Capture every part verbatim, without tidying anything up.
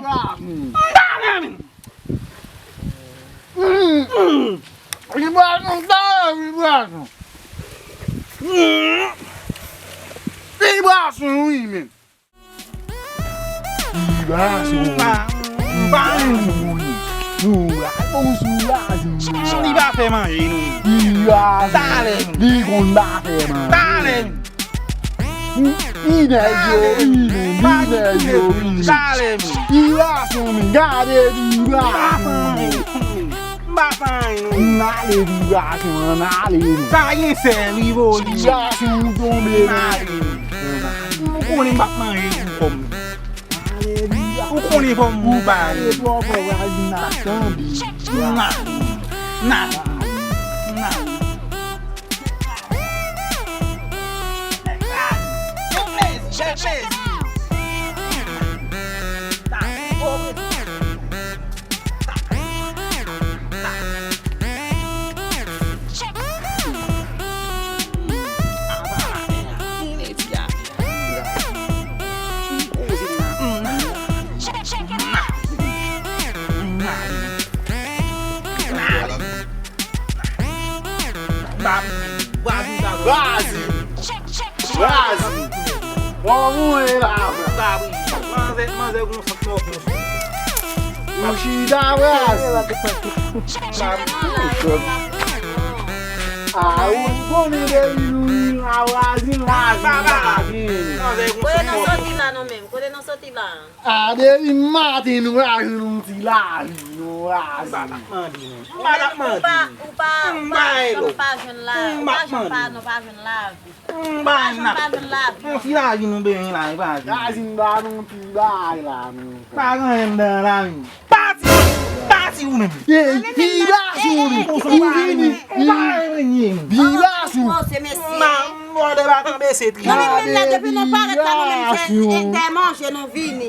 Talè menm. Vibration, talè vibration. Vibration, wi, men. Vibration. Vibration, wi. Nou la, nou sou la, nou la. Li pa fè manje, nou. Vibration. Talè. Li konn pa fè manje. Talè. Li nèg yo ri, li nèg yo ri. Vibration, men gade vibration. M pa fè anyen, non. N ale vibration, n ale, non. Sa gen sèl, wi, vo li. Vibration, ou tonbe, non. Ou konnen m p ap manje tou kòm. Ou konnen fò m ou bay. Ou pale twò fò, vwazin ap tande. Na. Na. Na. Bèl plezi, bèl plezi. Brazil. Brazil. Brazil. Bon, mwen la. Manzè, manzè gon sant mò pou. Nou chita Brazil. Ah, ou konnen depi nou vin la Brazil, Brazil, Brazil. Kote nou soti la, nou menm? Kote nou soti la? A, depi maten nou pa jwenn yon ti lavi, nou pa jwenn. M pa t ap mande, men. M pa t ap mande. Ou pa, ou pa, ou pa, ou pa jwenn lavi. Ou pa jwenn pa, nou pa jwenn lavi. M pa jwenn pa jwenn lavi. Yon ti lavi nou bezwen la, e pa jwenn. Lavi m pa non ti bagay la, non. Pa gen anyen anndan lavi. Pati, pati ou menm. Vibration, ou vini. Vibration. Mòde batan bese tri. Nou menm menm la, depi nou parèt la, nou menm se, se dè manje nou vini.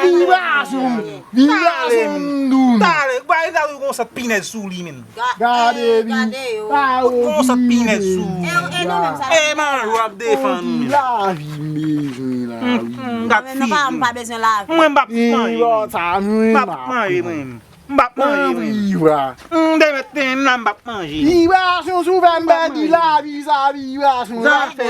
Vibration. Vibration, m di w. Talè, bay sa wi konsa pinèz sou li menm. Gade, gade yo. Konsa pinèz sou. E nou menm sa. E manjwa ap defann ou menm. Lavi m bezwen la wi. Gad fi. Nou pa, m pa bezwen lavi. Mwen m p ap manje. M p ap manje mwen. M p ap manje mwen. Vibra. M te mèt te la, m p ap manje. Vibration, si w fè m pèdi lavi sa, vibration. Sa fè.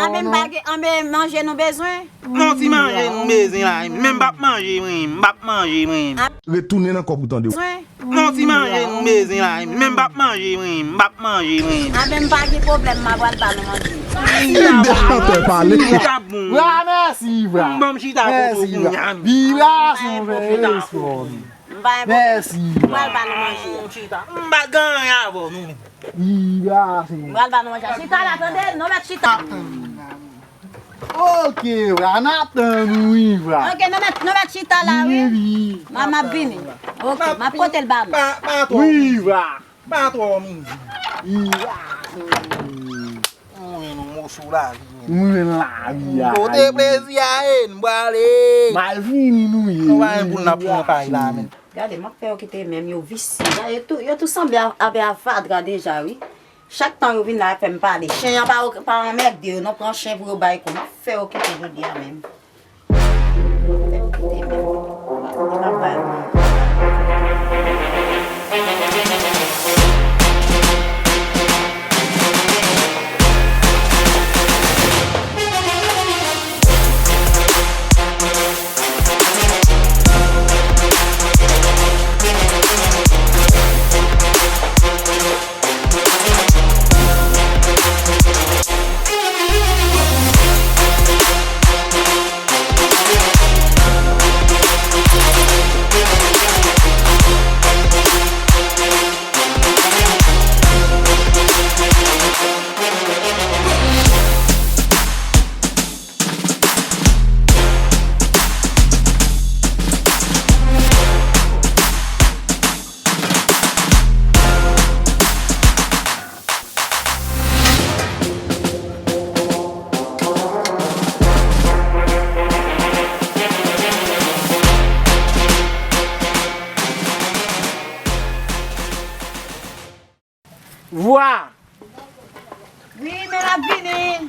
Anben bagay, anben manje nou bezwen. Non, ti manje nou bezwen la, men m p ap manje mwen, m p ap manje mwen. Retounen nan kòb ou tande. Non, ti manje nou bezwen la, men m p ap manje mwen, m p ap manje mwen. Anben m pa gen pwoblèm, m a pral ba nou manje. Ede chantè pale. Chita bon. Vra, mèsi, vra. Bon, m chita koko kounye a. Vibration, vra, mèsi. M pa gen pwoblèm. Mèsi. M pral ba nou manje. M chita. M pa gen anyen avè w, nou menm. Vibration. M pral ba nou manje. Chita la, tande? Nou mèt chita. Ok, vra, n ap tann ou, wi, vra. Ok, nou mèt, nou mèt chita la, wi. Wi, wi. M a, m ap vini. Ok, m ap pote l ba nou. Pa, pa twò. Wi, vra. Pa twò mizi. Wi, vra. Mwen nou moso lavi. Mwen lavi a. Kote plezi a ye, n prale. Mal fini nou ye. Nou pa gen pou n ap pran kay la, men. Gade, m ap fè yo kite menm, yo visye. Gade, yo tou, yo tou sanble a, avè avadra deja, wi. Chak tan yo vin la, y ap fè m pale. Chen an pa, pa anmède yo, non, pran chen pou yo bay kou. M ap fè yo kite jodi a menm. M ap fè yo kite menm. M ap bay yo. Vwa! Wi, men l ap vini.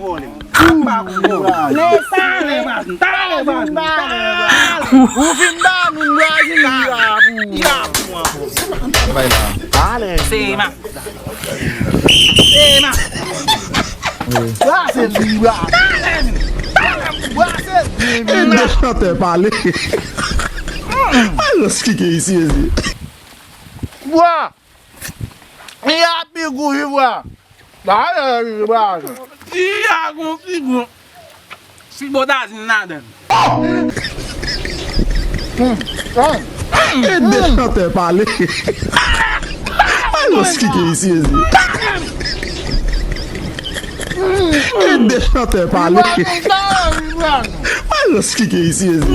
vòlè. Apa pou vòlè. Men sa, talè, vwazin, talè, vwazin, talè. Ou fin ba nou vwazin, li la pou. Li la pou ankò. Talè. Se ma. Se ma. Brase li, brase. Talè, talè. Brase li. E de chantè pale. Alòs ki gen isi, isi. Bwa. Li ap pi gou, wi, bwa. Ba, e, wi, bwa. Li a gon figi. Figi bòdazin ladan. E de chantè pale. Alòs ki gen isi, isi. E de chantè pale. Alòs ki gen isi, isi.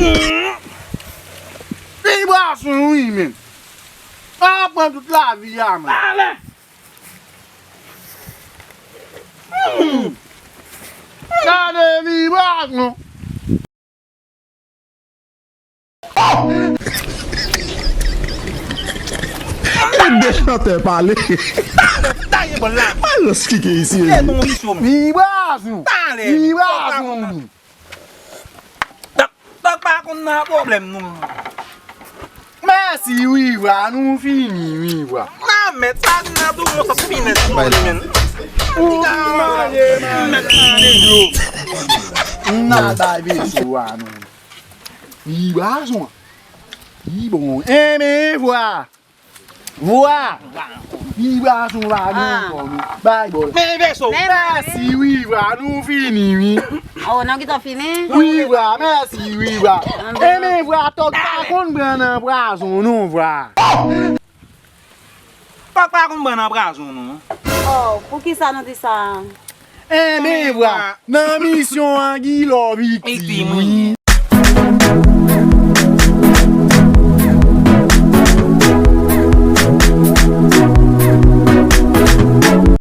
Li bwason, wi, men. Sa pran tout lavi a, man. Talè. Hmm. Gade vibras non. E de chantè pale. Talè, talè, bon la. Alòs ki gen isi, isi. Vibras non. Talè. Vibras non. Tòg, tòg pa konn nan pwoblèm nou. Mèsi wi vwa, nou fini wi vwa. Nan mèt sa vin nan tou moun sa fini tou li menm. Ou manje mèt nan yo. N al bay beso a nou. Wi vwa zon. Wi bon. Enben vwa. Vwa! Wi vwa, son vwa, nou ankò, nou. Bay bòl. Men vèso. Mèsi wi vwa, nou fini wi. Oh, nou gentan fini? Wi vwa, mèsi wi vwa. Enben vwa, tòg pa konn pran nan pwazon non vwa. Tòg pa konn pran nan pwazon non. Oh, poukisa nou di sa? Enben vwa, nan misyon an Gilò viktim wi.